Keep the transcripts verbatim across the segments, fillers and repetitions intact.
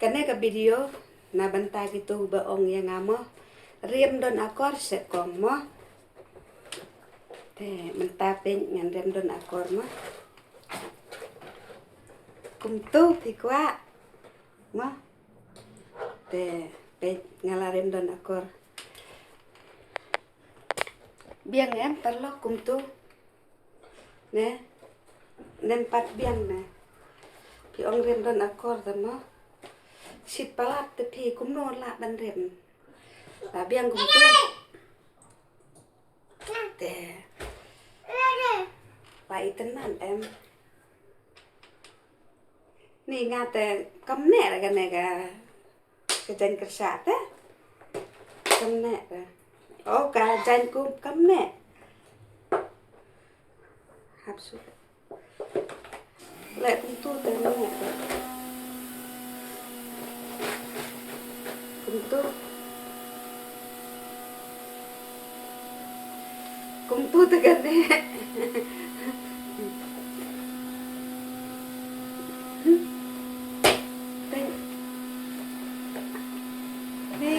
Kane ka video na bynta kito ba ong ïa nga mo, rem don akor se kong mo. Te mynta pyn ngan rem don akor mo. Kumto phi kwah mo. Te pyn nga la rem don akor. Biang em paralok kumto. Ne, nym pat biang ne. Phi ong rem don akor te mo. Shit palat te phi kumno lah ban rem. Ba biang kumto. Te. Ba itynnad em. Ni nga te kam neh ra kane ka. Ka jaiñ kyrshah te. Kam neh te. Oh, ka jaiñ kum kam neh. Hap shu. Leh kumto te kam neh te. Kumto. Kumto te kane. Teng. Ni.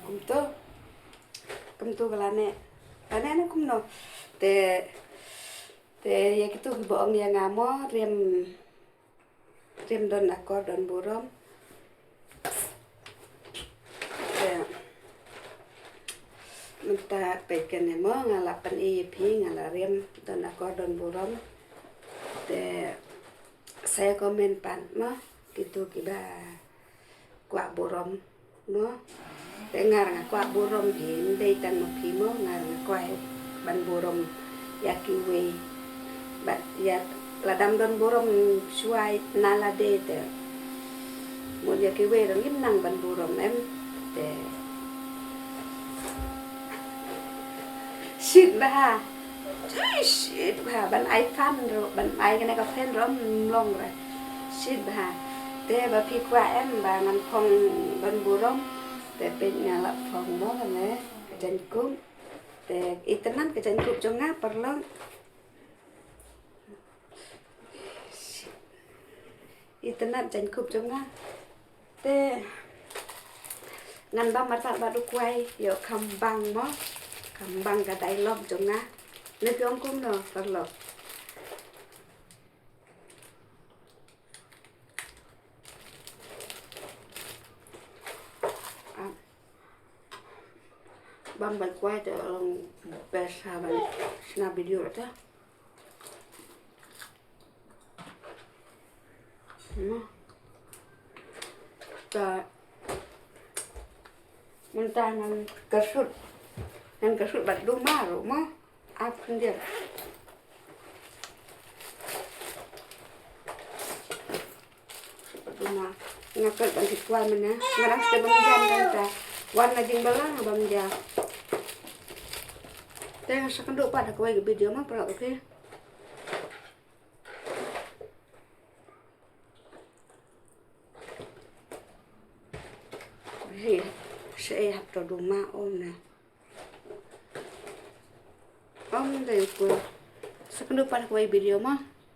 Kumto. Kumto ka lane. Lane na kumno. Te, te ïa kito kiba ong ïa nga mo, rem, rem don akor don burom. Te mynta peit kane mo, nga la pyni ïa phi, nga la rem don akor don burom. Te sa ïa comment pat mo, kito kiba kwah burom mo. Te nga ruh nga kwah burom hi, ym dei tang ma phi mo, nga ruh nga kwah ban burom ïa kiwei. Bad ïa lada ym don burom shuwa na lade te. Mut ïa kiwei ruh ngim nang ban burom em. Te. Shit bha. Shit bha, ban ai fan ruh, ban ai kane ka fan ruh ym long re. Shit bha. Te ba phi kwah em ba ngan phong ban burom. Te peit nga la phong mo kane ka jaiñkup. Te itynnad ka jaiñkup jong nga paralok. Itynnad jaiñkup jong nga. Te ngan bam martar bad u kwai, ïoh kham bang mo. Kham bang ka dialogue jong nga. Ne phi ong kumno paralok. Ah. Bam bad kwai te long best ha ban shna video te. Hmm. Ta mynta ngan kyrsut. Ngan kyrsut bad duma ruh mo. Ap khyndiat. Duma. Nga kyrpad ban kit kwai mynne. Nga dang sdang ban jan kata. Wan na jingbalang ban ja. Te nga sa kynduh pat ha kawei ka video mo paralok, okay. Hey, sa ei hap to duma om ne. Om dei ko. Sa kynduh pat ha kawei video mo.